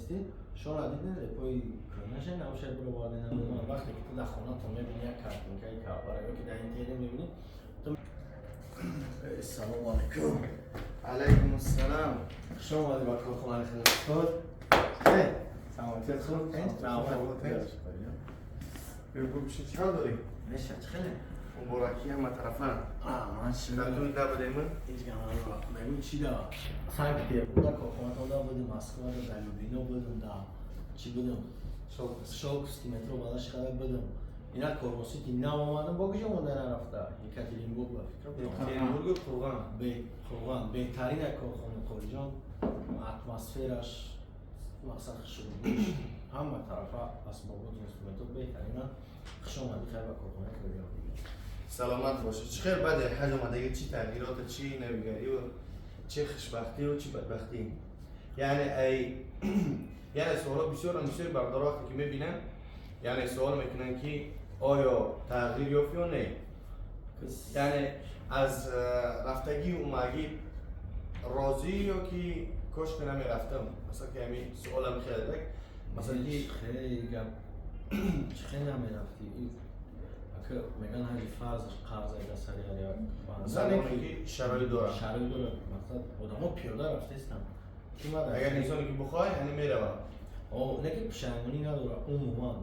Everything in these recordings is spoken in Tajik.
Нестӣ. Шумо дидем, репои кӯҳнаша навша буроварде, намедонам. Вақте ки ту дар хонатон мебини як картинкаи Каъбара ё ки дар интернет мебини ту. Салому алайкум. Алайкум ассалом. Хуш омадӣ ба корхонаи хидматкор. Саломатият хуб? Раҳмат. Чӣ ҳол дорӣ? Меша, чӣ хеле? Муборакӣ ҳама тарафа. Ман Дар набудем? Ҳеҷ гап надорам. Мегӯм, чӣ да Санкт Петербург корхонатон да будем, Москва да, дар Люблино будем, да чӣ будем, Щёлковский метро балаш хада будем. Ина Кормосити нав омадам, бо куҷо монда нарафта? Екатеринбург, ба фикрам. Екатеринбургу Қурған. Қурған беҳтарин як корхона, Қориҷон. Атмосфераш, мақсад, хушрӯбиш, ҳама тарафа асбобот, инструментот беҳтарина. Хуш омадӣ, хайр, ба корхонаи Қориҷон. Саломат бошед. Чӣ хел, баъди ҳаҷ омадагӣ чӣ тағйироту, чӣ навигариву, чӣ хушбахтиву, чӣ бадбахтӣ? Яъне ай, яъне суоло бисёрам, бисёри бародаро вақте ки мебинанд, яъне суол мекунанд, ки оё тағйир ёфт ё не, яъне аз рафтагию омагӣ розӣ ё ки кош ки намерафтам, масалан, ки ҳамин суолам хеле, масалан, ки Хеле гап, чӣ хел намерафтӣ? Ака, меган, ҳаҷи фарз қарз дар сари ҳар як банда. Замоне ки шароит дорад. Шароит дорад. Мақсад, одамо пиёда рафтаистанд. Агар инсоне ки бихоҳад, яъне меравад. Не ки пушаймонӣ надорад умуман.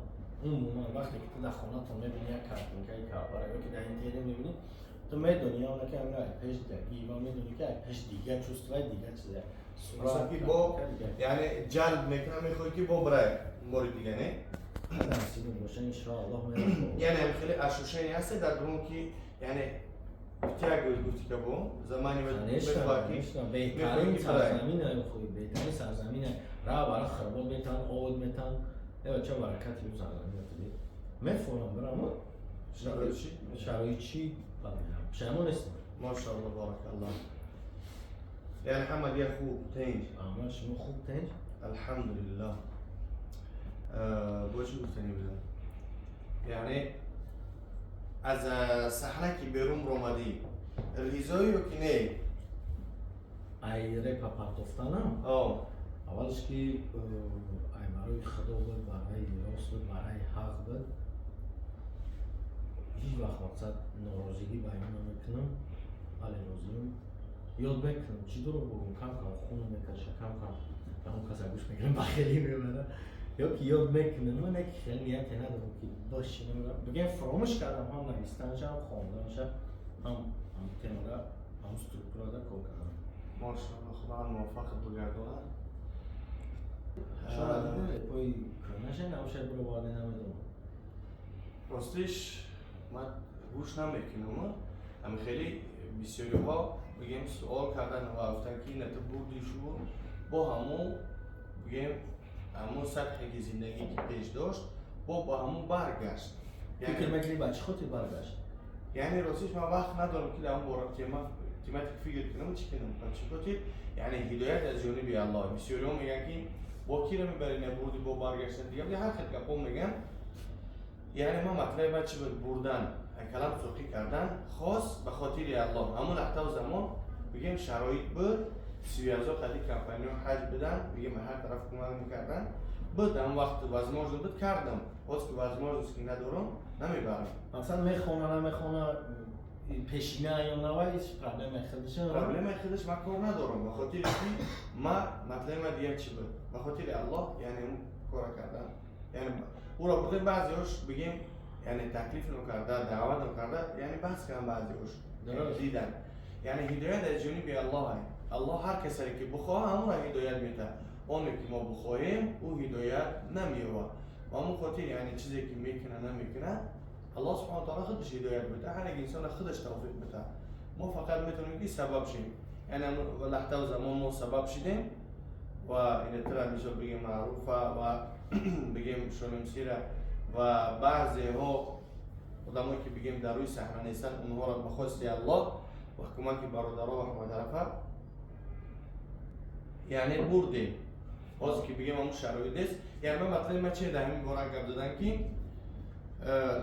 Умуман, вақте ки ту дар хонатон мебини як картинкаи Каъбара ё ки дар интернет мебини, ту медони, ё ки ҳамин пеш дидагӣ ва медони, ки пеш дига чувствои, дига чизе. Масалан, ки бо, яъне, ҷалб мекунам, мехоҳӣ, ки бо брай бори дига, не? Насиб боша, иншоаллоҳ, меравам. Яъне хеле ощущение ҳасте дар дарун, ки яъне тягу гуфти ка бо замани Конечно, конечно, беҳтарин сарзамина, беҳтарин сарзамина. Ра бара хирбот метан, овод метан. Эва, ча баракати ӯ сарзамина туди. Мефорам бирамо. Шароит чӣ? Пушаймон нестам. Машаалло, баракалло. Яъне ҳама дига хуб, тинҷ? Ама шумо хуб, тинҷ? Алҳамдулиллоҳ. Бо чӣ гуфтанӣ будам, яъне аз саҳна ки берун ромадӣ, ризоӣ ё ки не? Ай репа партофтанам? Аввалш ки ай барои Худо буд, барои рост буд, барои ҳақ буд. Ҳеҷ вақт, мақсад, норозигӣ баён намекунам, вале розиам. Ёд мекунам, чӣ дурӯғ бугум, кам кам хун мекаша, кам кам ҳамон каса гӯш мекунам, бахелӣ мебара ё ки ёд мекунам. Ман як хеле нияте надорам, ки бошинам, бигем, фаромӯш кардам, ҳам навистанаша, ҳам хонданаша, ҳам темада, ҳам структурада кор кардам. Машаалло, Худованд муваффақат бигардонад. Шумо дидем, репои кӯҳнаша навша буроварде, намедонам. Ростиш, ман гӯш намекунам. Ами хеле бисёриҳо, бигем, суол кардан ва гуфтан, ки ина ту бурди шу, бо ҳамун, бигем, ҳамун сатҳе ки зиндагӣ ки пеш дошт, бо ба ҳамун баргашт. Фикр мекунӣ, ба чӣ хотир баргашт? Яъне ростиш, ман вақт надорам, ки дар он бора тема, тематик фикр кунам, чӣ кунам, ба чӣ хотир. Яъне ҳидоят аз ҷониби Аллоҳ. Бисёриҳо мегӯянд, ки бо кира мебари, набурди, бо баргаштан, дига ҳар хел гапҳо мегӯянд. Яъне ман матлаби ман чӣ буд? Бурдан, калам суқӣ кардан хос ба хотири Аллоҳ. Ҳамон лаҳтаву замон, бигем, шароит буд, связо қади компаниё ҳаҷ будан, бигем, ҳар тараф кӯмак мекардан буд. Ҳамон вақт возможно буд, кардам. Боз ки возможность ки надорам, намебарам. Масалан, мехона, намехона, пешина ё навай, ҳеҷ проблемаи худаш. Проблемаи худаш ман кор надорам, ба хотире ки ма матлаби ман дигар чӣ буд? Ба хотири Аллоҳ, яъне он кора кардан. Яъне ӯро бурдем, баъзеҳош, бигем, яъне таклиф накарда, даъват накарда, яъне баҳс кардам, баъзеҳош дидан. Яъне ҳидоят аз ҷониби Аллоҳ. Аллоҳ ҳар касере ки бихоҳа, ҳамонро ҳидоят медиҳад. Оне ки мо бихоҳем, ӯ ҳидоят намеёбад. Ба ҳамон хотир, яъне чизе ки мекуна, намекуна, Аллоҳ субҳана таала худаш ҳидоят медиҳад, ҳар як инсона худаш тавфиқ медиҳад. Мо фақат метавонем, ки сабаб шем. Яъне лаҳтаву замон мо сабаб шидем ва инатра, мисол, бигем, Маъруфа ва, бигем, Шонамсира ва баъзеҳо одамое ки, бигем, дар рӯи саҳна нестанд, онҳоро ба хости Аллоҳ ва кӯмаки бародаро ва ҳаматарафа, яъне, бурдем. Ҳозир ки, бигем, ҳамун шароит нест. Яъне ман матлаби ман чи дар ҳамин бора гап додан, ки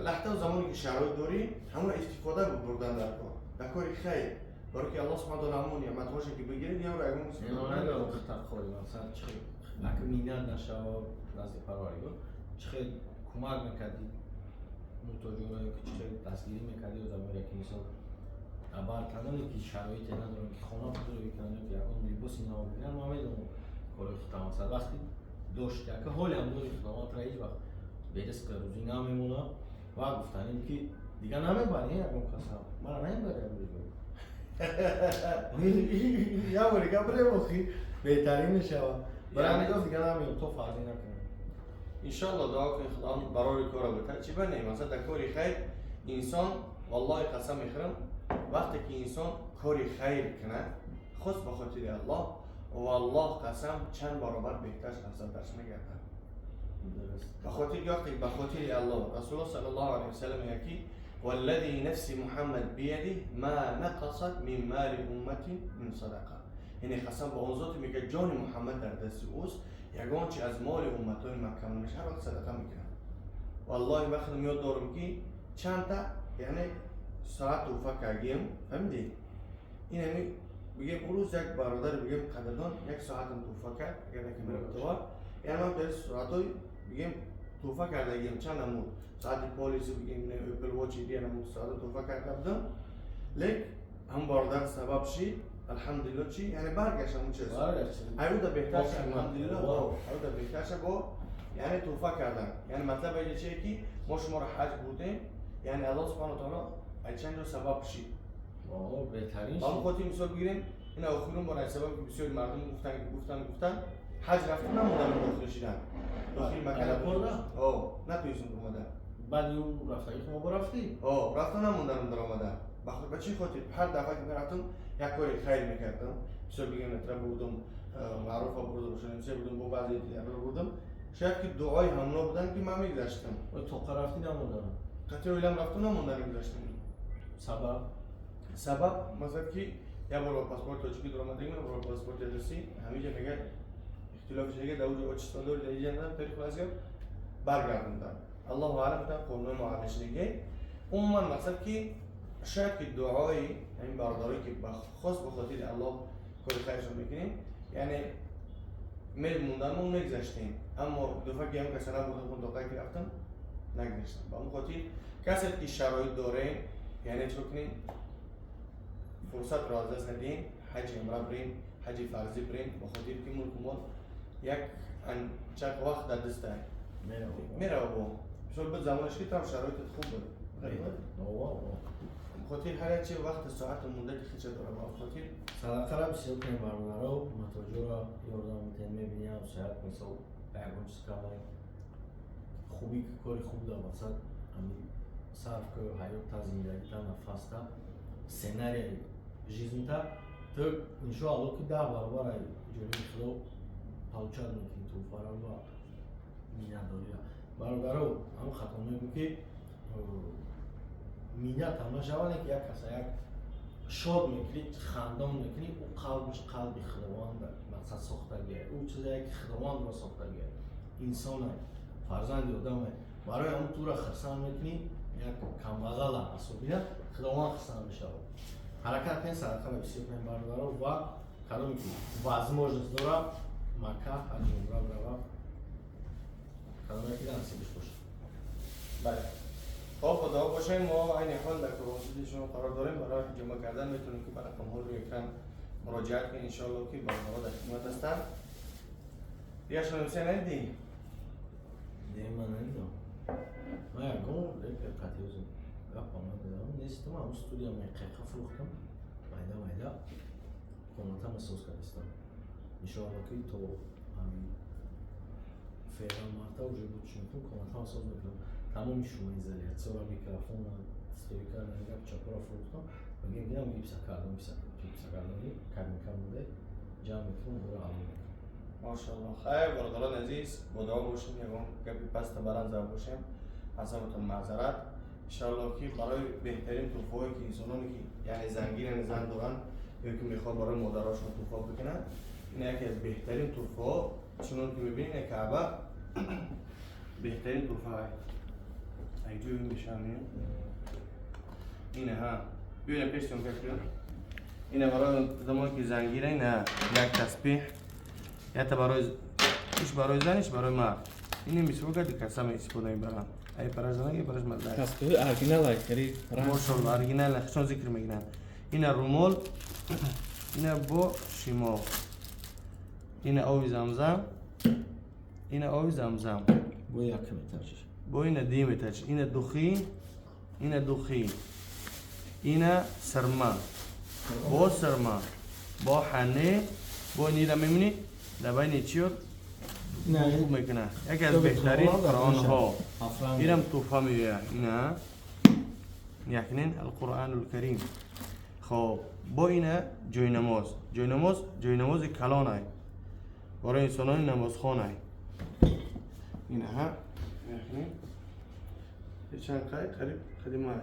лаҳтаву замоне ки шароит дорӣ, ҳамонро истифода бибурдан дар кор, дар кори хайр, барое ки Аллоҳ субҳана таала ҳамон неъматҳоше ки бигиред, явро ягон. Ака миннат нашава назди Парвардигор, чӣ хел кӯмак мекардӣ муҳтоҷоро ё ки чӣ хел дастгирӣ мекардӣ одаморе, ки мисол абартаноне, ки шароите надоранд, ки хона худро бикунанд ё ки ягон либоси нав бигиранд? Ман медонам, корои худам мақсад вақти дошти, ака, ҳолиам дори, Худованд тра ҳеҷ вақт беризқ рӯзӣ намемонад. Ва гуфтанем, ки дигар намебарӣ ягон каса, мара намебарӣ ягон як бори гап охи беҳтарин мешавад. Барои ҳамин дигар намеём, то фарзӣ накунам. Иншоалло, дуо кунед, Худованд барори кора битад. Чӣ ба не, масалан, дар кори хайр инсон, валлоҳи, қасам мехӯрам, вақте ки инсон кори хайр кунад, хос ба хотири Аллоҳ, валлоҳ, қасам, чанд баробар беҳтар афзалтарш мегардад. Ба хотири вақте ба хотири Аллоҳ, Расулуллоҳ саллаллоҳу алайҳи васаллам мегӯяд, ки والذي نفس محمد بيده ما نقصت من مال أمة من صدقة. یعنی قسم با اون ذاتی میگه جان محمد در دست اوست، یگان چی از مال امتای من کم نمیشه، هر وقت صدقه میکنم. والله من خودم یاد دارم که چند تا یعنی ساعت توفه کردیم، فهمیدی؟ این همی بگیم اون روز یک برادر، بگیم قدردان، یک ساعتم توفه کرد، اگر نکه میره. یعنی من در ساعتای بگیم توفه کردگیم، چند نمود ساعت پالیسی، بگیم Apple Watch دیگه نمود ساعت توفه کرده بودم، لیک هم برادر سبب شید، الحمدلله. چی یعنی برگشت همون چیز. برگشت. ایودا بهتر شد. واقعا. الحمدلله. ایودا بهتر شد با یعنی توفه کردن. یعنی مطلب اینه چیه که ما شما رو حج بودیم، یعنی الله سبحانه و تعالی از چند جا سبب شید. آه، بهترین با هم شد. خاطر مثال بگیریم، این آخرون با سبب که بسیاری مردم گفتن که گفتن گفتن حج رفتن، نموندن داخل شدن داخل مکه. aeroport نه؟ آه، نتونستم اومدن. بعد اون رفتگی که ما با رفتی. آه، رفتن، نموندن در آمدن. به چی خاطر؟ هر دفعه که میرفتم یک کاری خیر میکردم. بسیار بگیم مطرح بودم، معروف بردم، شنیده بودم، با بعضی دیگر رو بردم. شاید که دعای همونا بودن که من میگذشتم. و توقع رفتی نموندن. قطعی اولم رفتم، نموندن، میگذشتم. سبب؟ سبب مثلا که یه بار با پاسپورت تاجیکی در آمدگیم، یه بار با پاسپورت روسی. همینجا میگه اختلاف دیگه در اونجا отчество داری، در اینجا ندارم. تاریخ وضعیت برگردوندن. الله اعلم، گفتن قانون معلش دیگه. عموما مقصد که شاید که دعای همین برادرایی که خاص به خاطر الله کار خیرشون میکنیم، یعنی میل موندن، ما میگذشتیم. اما دفعه که هم کسی نبودم، خود دقیقه که رفتم نگذشتم. به همون خاطر کسی که شرایط داره، یعنی چه کنیم، فرصت را از دست ندین، حج عمره برین، حج فرضی برین، به خاطر که ملک مال یک چند وقت در دست داره. میره. میره با مثال بود زمانش که تام شرایطت خوب بود. خاطر هر چی وقت ساعت و مدت خیلی داره، با خاطر صدقه را بسیار کنیم برادرها، محتاجا را یاردم میتین. میبینی هم شاید مثال به یگان چیز کردن خوبی که کاری خوب دار، مقصد همین صرف که حیات تا، زندگی تا، نفس تا، сценарий жизнь та ту иншоалло ки 10 баробар ҷониби Худо получать мекунӣ туҳфара ва миннатдорира. Бародаро, ҳамн хато мегӯ, ки миннат ҳам нашавад, ки як каса як шод мекунӣ, хандон мекунӣ, ӯ қалбиш қалби Худованд мақсад сохтагия, ӯ чизае ки Худовандро сохтагия, инсоне, фарзанди одаме. Барои ҳамн тура хурсанд мекунӣ, як камбағала асобина Худованд хурсанд мешавад. Ҳаракат кунед, садақаро бисёр кунед, бародаро, ва кадоме ки возможность дора, Макка ҳаҷи умра бирава, кадоме ки насибиш бошад. Бале, хоб, худо бошем. Мо айни ҳол дар курвосити шумо қарор дорем. Барои ҳиҷома кардан метавонем ки ба рақамҳо рӯи экран муроҷиат кунед. Иншоалло ки барномаҳо дар хидмат ҳастанд. Дигар шумо надидӣ? Не, ман надидам. Ман ягон қатъи гапам надидам, нестам. Ҳамн студия меқеқа фурӯхтам, майда майда комнатама соз кардастам. Иншоалло ки то ҳамин феврал, марта уже будш мекунам, комнатама соз мекунам, тамоми шумоизоляция ра, микрофона, стойка, гап чапора фурӯхтам. Мегӯям, гирам, гипсокартон, гипсокартони кабинка буда, ҷамъ мекунам, ӯро ало мекунам. Машалло. Хайр, бародарони азиз, бо дуо бошем. Ягон гапи паста баланд зада бошем, аз ҳаматон маъзарат. Иншоалло ки барои беҳтарин туҳфаҳое ки инсононе ки яъне зангиран, зан доранд ё ки мехоҳанд барои модарашон туҳфа бикунанд, ин яке аз беҳтарин туҳфаҳо. Чунон ки мебинед, ин Каъба беҳтарин туҳфа. Айҷои мешавам, ина ҳа, биёна пештон какрё. Ина барои одамое ки зангира, ина як тасбиҳ, ята барои Иш барои зан, иш барои мард. Ини мисвока дикаса истифода мебаранд. Ай барои занак, ай барои мардак. Каскои оригинал ай хеле ранг. Мошалло, оригинал, хушон зикр мекунанд. Ина румол, ина бо шимо, ина оби замзам, ина оби замзам. Бо як метажиш. Бо ина диметач, ина духи, ина духи, ина сарма, бо сарма, бо ҳане, бо нира мебинӣ, дар байни чиё хуб мекунад. Яке аз беҳтарин қуръонҳо. Инам туҳфа меояд. Ина якнин Алқуръанулкарим. Хоб, бо ина ҷойнамоз, ҷойнамоз, ҷойнамози калонай барои инсонони намозхонай. Инаҳа, якнин чанд қай қариб қадимай.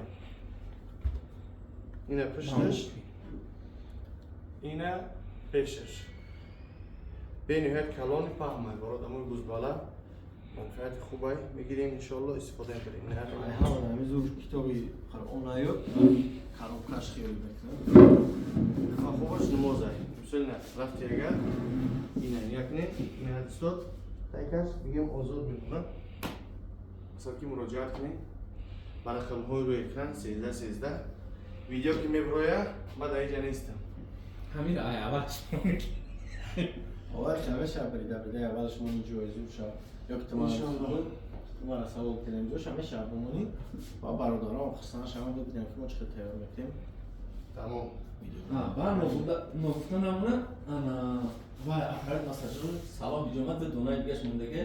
Ина пушташ, ина пешаш, бениҳоят калони паҳмай, барои одамои гузбала манфиати хубай. Мегирем, иншоалло, истифода мебарем. Ҳамон ҳамизур китоби Қуръон аё коробкаш хиёл мекунад. Хубаш намозай. Мисол, ина рафти, агар ина якне, ина ҳадисот тайкаш бигем, озод мемонад. Масалан, ки муроҷиат кунем ба рақамҳои рӯи экран: 13 13. Видео ки мебироя, ма дар инҷа нестам. Ҳамин ай аввал. Аввал ҳамеша брида брида, аввалаш мо ҷоизу ша ё ки Иншоалло. Тумара савол кунем, ҷош ҳамеша бимонӣ ва бародарон хурсанд шаванд, бибинем, ки мо чӣ хел тайёр мекунем. Тамом. Ба ногуфта намона, ана вай аппарат массажер салом иҷомат, донаи дигаш мондаге,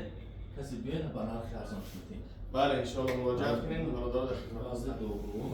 касе биёяд, ба нархи арзон шудем. Бале, иншоалло, муроҷиат кунем, бародаро дар хидмат. Добро.